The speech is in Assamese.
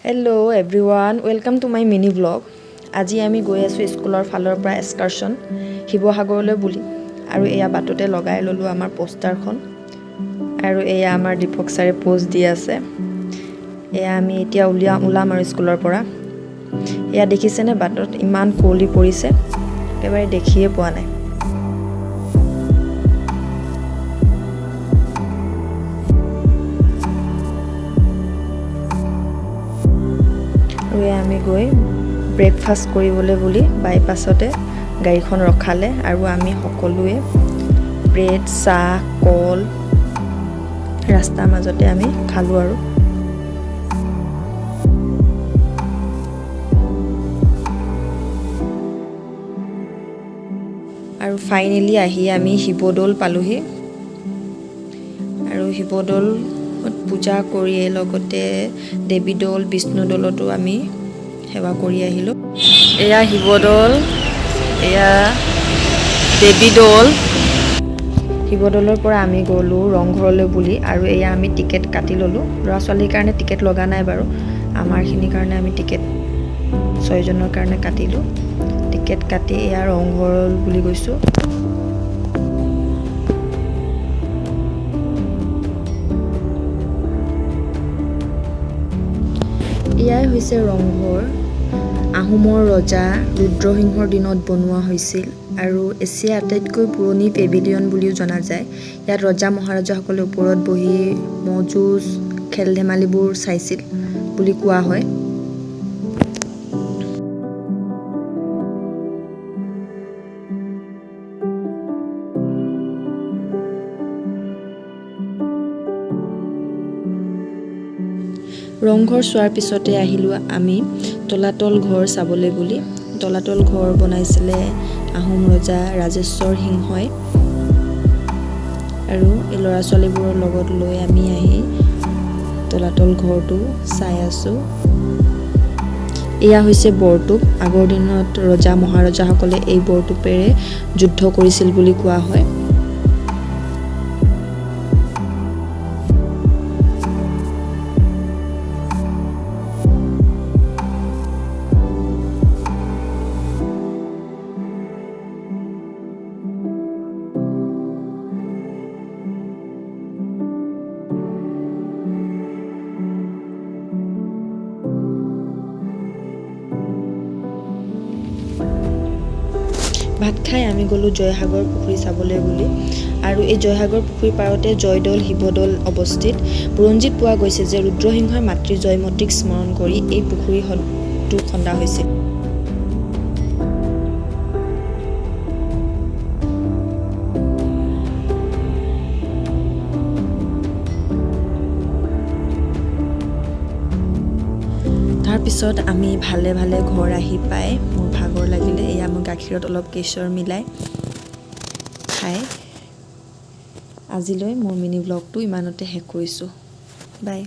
Hello everyone, welcome to my mini vlog. আজি আমি গৈ আছোঁ স্কুলৰ ফালৰ পৰা এক্সকাৰশ্যন শিৱসাগৰলৈ বুলি। আৰু এয়া বাটতে লগাই ল'লোঁ আমাৰ পোষ্টাৰখন আৰু এয়া আমাৰ দীপক ছাৰে প'জ দি আছে। এয়া আমি এতিয়া ওলাম আৰু স্কুলৰ পৰা। এয়া দেখিছেনে, বাটত ইমান কুঁৱলী পৰিছে, একেবাৰে দেখিয়ে পোৱা নাই। আৰু এয়া আমি গৈ ব্ৰেকফাষ্ট কৰিবলৈ বুলি বাইপাছতে গাড়ীখন ৰখালে আৰু আমি সকলোৱে ব্ৰেড, চাহ, কল ৰাস্তাৰ মাজতে আমি খালোঁ। আৰু ফাইনেলি আহি আমি শিৱদৌল পালোহি আৰু শিৱদৌলত পূজা কৰিয়ে লগতে দেৱীদৌল, বিষ্ণুদৌলতো আমি সেৱা কৰি আহিলোঁ। এয়া শিৱদৌল, এয়া দেৱীদৌল। শিৱদৌলৰ পৰা আমি গ'লোঁ ৰংঘৰলৈ বুলি আৰু এয়া আমি টিকেট কাটি ল'লোঁ। ল'ৰা ছোৱালীৰ কাৰণে টিকেট লগা নাই বাৰু, আমাৰখিনিৰ কাৰণে আমি টিকেট ছয়জনৰ কাৰণে কাটিলোঁ। টিকেট কাটি এয়া ৰংঘৰ বুলি গৈছোঁ। এয়াই হৈছে ৰংঘৰ। আহোমৰ ৰজা ৰুদ্ৰসিংহৰ দিনত বনোৱা হৈছিল আৰু এছিয়াৰ আটাইতকৈ পুৰণি পেভিলিয়ন বুলিও জনা যায়। ইয়াত ৰজা মহাৰজাসকলে ওপৰত বহি ম'হ যুঁজ, খেল ধেমালিবোৰ চাইছিল বুলি কোৱা হয়। ৰংঘৰ চোৱাৰ পিছতে আহিলোঁ আমি তলাতল ঘৰ চাবলৈ বুলি। তলাতল ঘৰ বনাইছিলে আহোম ৰজা ৰাজেশ্বৰ সিংহই আৰু এই ল'ৰা ছোৱালীবোৰৰ লগত লৈ আমি আহি তলাতল ঘৰটো চাই আছোঁ। এয়া হৈছে বৰটোপ। আগৰ দিনত ৰজা মহাৰজাসকলে এই বৰটোপেৰে যুদ্ধ কৰিছিল বুলি কোৱা হয়। ভাত খাই আমি গ'লোঁ জয়সাগৰ পুখুৰী চাবলৈ বুলি। আৰু এই জয়সাগৰ পুখুৰীৰ পাৰতে জয়দৌল, শিৱদৌল অৱস্থিত। বুৰঞ্জীত পোৱা গৈছে যে ৰুদ্ৰসিংহই মাতৃ জয়মতীক স্মৰণ কৰি এই পুখুৰীটো খন্দা হৈছিল। তাৰপিছত আমি ভালে ভালে ঘৰ আহি পাই মোৰ ভাগৰ লাগিলে। এয়া মই গাখীৰত অলপ কেশৰ মিলাই খাই আজিলৈ মোৰ মিনি ব্লগটো ইমানতে শেষ কৰিছোঁ। বাই।